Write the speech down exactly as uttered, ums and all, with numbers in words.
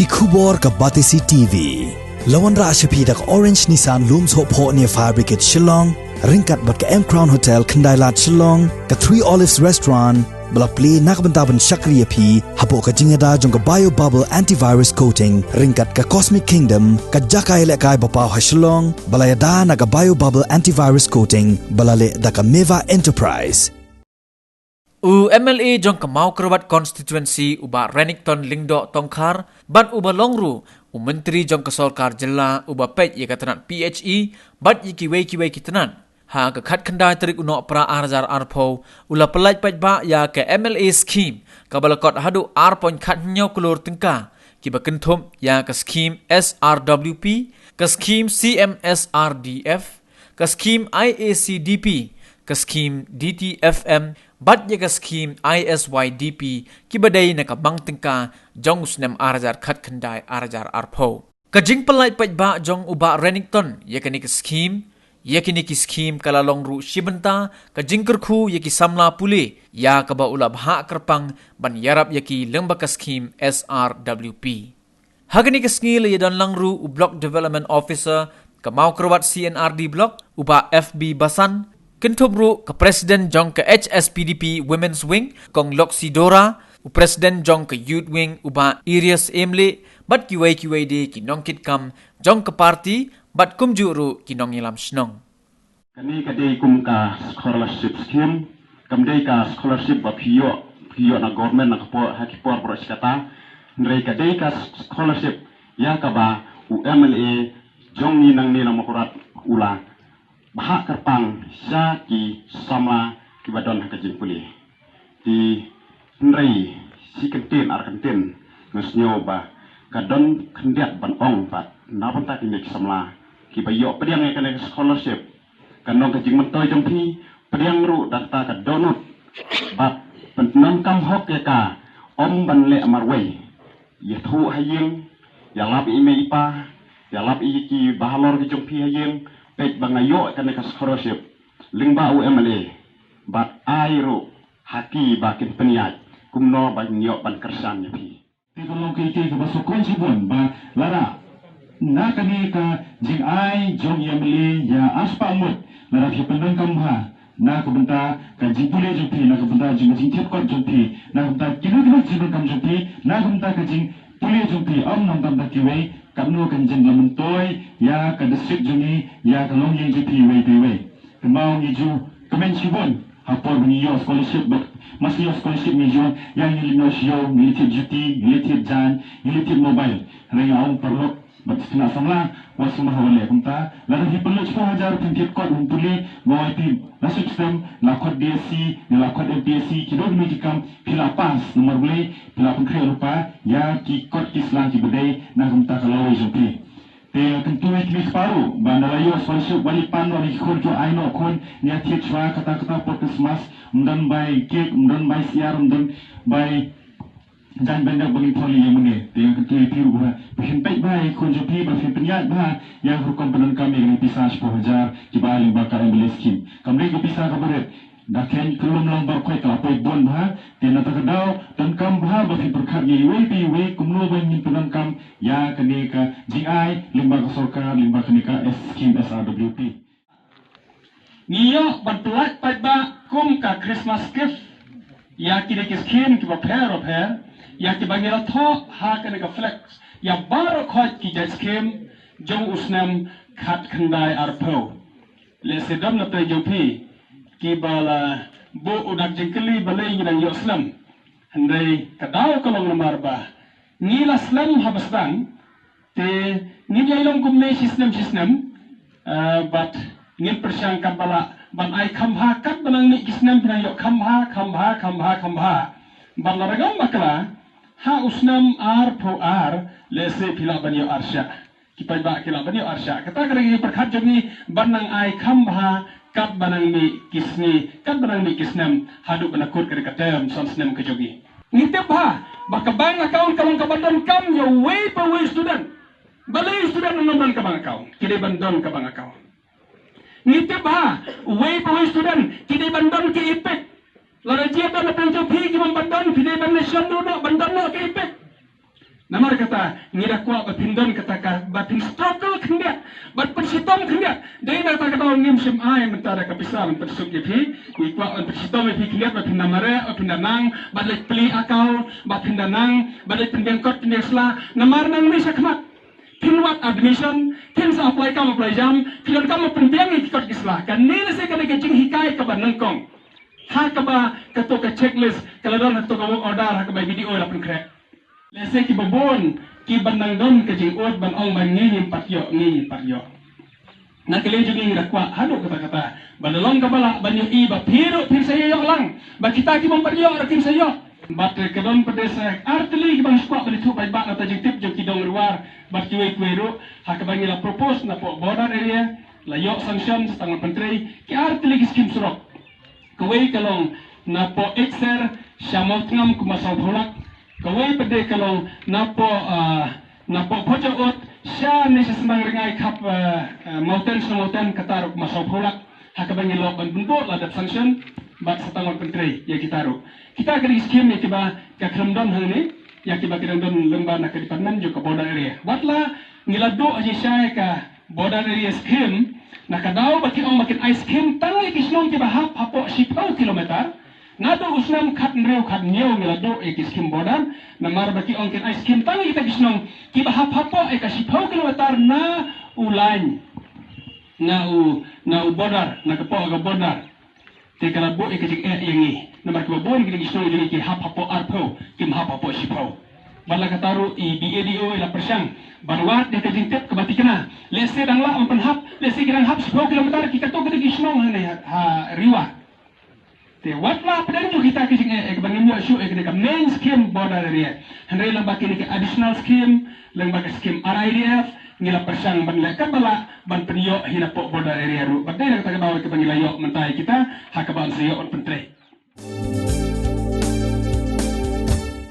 Ki khubor ka Batesi T V. La wanrah sha phi da ka Orange Nissan Lum Sohphoh near Fire Brigade Shillong, ryngkat bad ka M Crown Hotel Khyndailad Shillong, ka Three Olives Restaurant, ba la plie na ka bynta ban shakri ïa phi hapoh ka jingïada jong ka Bio Bubble Antivirus Coating, ryngkat ka Cosmic Kingdom, ka jaka ïalehkai ba paw ha Shillong, ba la ïada na ka Bio Bubble Antivirus Coating, ba la leh da ka Meva Enterprise. U M L A jong ka Mawkyrwat Constituency u Bah Renikton Lyngdoh Tongkhar, bad uba long ruh u Myntri jong ka Sorkar Jylla uba peit ïa ka tnat P H E, bad ïa kiwei kiwei ki tnat. Ha ka khatkhyndai tarik u Nohprah ar hajar arphew, u la pyllait paidbah ïa ka M L A scheme, kaba la kot haduh ar point khathynñiew klur tyngka, kiba kynthup ïa ka scheme S R W P, ka scheme C M S R D F, ka scheme I A C D P, ka scheme D T F M, bad ïa ka scheme I S Y D P, kiba dei na ka bank tyngka jong u snem ar hajar khatkhyndai ar hajar arphew. Ka jingpyllait paidbah jong u Bah Renikton ïa kane ka scheme, ïa kine ki scheme ka la long ruh shi bynta ka jingkyrkhu ïa ki samla pule, ïa kaba u la bhah kyrpang ban ïarap ïa ki lyngba ka scheme S R W P. Ha kane ka sngi la ïadon lang ruh u Block Development Officer ka Mawkyrwat C N R D Block, u Bah F B Basan, kynthup ruh ka President jong ka H S P D P Women's Wing, Kong Loxi Dora, u President jong ka Youth Wing, u Bah Irius Emley, bad kiwei kiwei de ki nongkitkam jong ka party, bad kumjuh ruh ki nongïalam shnong. Kane ka dei kum ka scholarship scheme, kam dei ka scholarship ba phi ïoh, phi ïoh na government na ka por, ha ki por baroh shi katta. Hynrei ka dei ka scholarship ïa kaba u M L A jong ngi nangne na Mawkyrwat u la bhah kyrpang sha ki samla kiba don ha ka jingpule. Te hynrei shi kyntien ar kyntien nga sngew ba ka don khyndiat ban ong, bad na bynta kine ki samla kiba ïoh pdiang ïa kane ka scholarship, kan long ka jingmyntoi jong phi, pdiang ruh da kata ka dohnud bad pyndonkam hok ïa ka, ym ban leh marwei. Ïathuh ha ïing, ïalap ïa i mei i pa, ïalap ïa ki bahalor ki jong phi ha ïing, peit ba nga ïoh kane ka scholarship lyngba u M L A, bad ai ruh ha ki ba kin pynïaid kumno ban ïoh ban kyrshan ïa phi. Te ka long kaei kaei kaba sngewkmen shibun ba lada na kane ka jingai jong i M L A ïa u Bah Mut, lada phi pyndonkam bha na ka bynta ka jingpule jong phi, na ka bynta jong ka jingthied kot jong phi, na ka bynta kino kino jingpyndonkam jong phi, na ka bynta ka jingpule jong phi, ym nang tam da kiwei, katno kan jin la myntoi ïa ka district jong ngi, ïa ka longïing jong phi iwei pa iwei. Kumba ngi ju kmen shibun ha por ba ngi ïoh scholarship, bad ma shu ïoh scholarship ngi ju ïa ngi leit noh sha ïew, ngi leit thied juti, ngi leit thied jaiñ, ngi leit thied mobile. Hynrei nga ong paralok bad khynnah samla, wat sngewbha ban leh kumta. Lada phi pynlut shiphew hajar phin thied kot, phin pule, nga ong ïa phi, la shipstem la khot D S C ne la khot M P S C, kino kino ki kam phi la pass, namar balei, phi la pynkhreh lypa ïa ki kot ki sla kiba dei na ka bynta ka lawei jong phi. Te nga kyntu ïa ki mei kpa ruh ba ynda la ïoh scholarship, wat leit pan noh ïa ki khun, to ai noh khun, ngi ïa thied shuwa kata kata por Christmas, ym don bai cake, ym don bai syiar, ym don bai jaiñ bai nep ba ngin thoh ïa mane. Te nga kyntu ïa phi ruh ba phin peit bha ïa ki khun jong phi, ba phin pynïaid bha ïa ka rukom pyndonkam ïa kane ka pisa shiphew hajar kiba ai lyngba ka M L A scheme. Kam dei ka pisa kaba rit, da kheiñ kyllum lang baroh khoit ka la poi bun bha. Te na kata ka daw donkam bha ba phi pyrkhat ïa iwei pa iwei kumno ba ngin pyndonkam ïa kane ka jingai lyngba ka sorkar, lyngba kane ka scheme S R W P. Ngi ïoh ban pyllait paidbah kum ka Christmas gift ïa kine ki scheme kiba pher ba pher, ïa kiba ngi la thoh ha kane ka flex, ïa baroh khoit ki jait scheme jong u snem khatkhyndai arphew. Lehse don na pdeng jong phi kiba la buh u dak jingkylli balei ngi dang ïoh slem. Hynrei ka daw ka long namar ba ngi la slem haba sdang, te ngin ïai long kumne shi snem shi snem, eh, bad ngin pyrshang katba lah ban ai kham bha, katba nang mih ki snem phin ïoh kham bha, kham bha, kham bha, kham bha. Bad lada ngam bakla, ha u snem arphew ar, lehse phi lah ban ïoh arshah. Ki paidbah ki lah ban ïoh arshah. Kata ka dei ka jingpyrkhat jong ngi ban nang ai kham bha katba nang mih ki sngi, katba nang mih ki snem, haduh ba la kut ka dei ka term san snem ka jong ngi. Ngi tip bha ba ka bank account ka long kaba donkam ïa uwei pa uwei u student. Balei u student un ym don ka bank account? Ki dei ban don ka bank account. Ngi tip bha uwei pa uwei u student ki dei ban don ka EPIC. Lada jia don na pdeng jong phi ki bym pat don, phi dei ban leit shon noh, ban don noh ka EPIC. Namar kata ngi da kwah ba phin don kata ka, ba phin struggle khyndiat, ba pynshitom khyndiat. Dei na kata ka daw ngim shym ai mynta da ka pisa ban pynsuk ïa phi. Ngi kwah ban pynshitom ïa phi khyndiat ba phin da mareh, ba phin da nang, ba leit plie account, ba phin da nang, ba leit pynbiang kot pynbiang sla. Namar nangne shakhmat phin wad admission, phin sa apply kam apply jam, phin donkam ban pynbiang ïa ki kot ki sla. Kane lehse ka dei ka jinghikai kaba nyngkong ha kaba kato ka checklist ka la don ha kato ka work order ha kaba B D O la pynkhreh. Lehse kiba bun kiba nang don ka jingud ban ong ba ngi ngim pat ïoh, ngi ngim pat ïoh. Na ka liang jong ngi ngi da kwah haduh katta katta ba da long kaba lah ban ïohi ba phi ruh phin sa ïoh lang, ba kita ki bym pat ïoh ruh kin sa ïoh. Bad ka don pat de sa ar tylli kiba ngi kwah ban ïathuh paidbah na ka jingtip jong ki dong Ri War bad kiwei kiwei ruh ha kaba ngi la propose napoh border area, la ïoh sanction sa tang ban pyntrei ki ar tylli ki skim surok. Kawei ka long napoh Ïeid Ser sha Mawtngam kumba sawphew lak. Kawei pat de ka long napoh, ah, napoh Phojaud sha ne sha Shnong Ryngai khap, ah, ah, Mawten, Shnong Mawten, kata ruh kumba sawphew lak. Ha kaba ngi la ïoh ban pynbud, la dep sanction bad sa tang ban pyntrei ïa kita ruh. Kita ka dei skim ïa kiba ka khlem don hangne, ïa kiba ki dang don lyngba na ka department jong ka border area. Wat la ngi la duh ha shisha ïa ka border area scheme, na ka daw ba ki ong ba kin ai scheme tang ïa ki shnong kiba hap hapoh shiphew kilometer. Naduh u snem khathynriew khathynñiew ngi la duh ïa ki scheme border, namar ba ki ong kin ai scheme tang ïa kita ki shnong kiba hap hapoh ïa ka shiphew kilometer na u line, na u, na u border, na ka poh ka border. Te ka la buh ïa ka jingeh ïa ngi. Namar kiba bun ki dei ki shnong jong ngi ki hap hapoh arphew, kim hap hapoh shiphew. Bad la kata ruh i B A D O i la pyrshang ban wad ïa ka jingtip kaba thikna. Lehse dang lah ban pynhap, lehse ki dang hap shiphew kilometer, ki katto ki dei ki shnong hangne ha, ha Ri War. Te wat la pdeng jong kita ki jingeh, eh, kaba ngim ïoh shuh ïa kane ka main scheme border area. Hynrei lyngba kine ki additional scheme, lyngba ka scheme R I D F, ngi la pyrshang ban leh katba lah ban pynïoh hi napoh border area ruh. Bad dei na kata ka daw kaba ngi la ïoh mynta ïa kita, ha kaba yn sa ïoh ban pyntrei.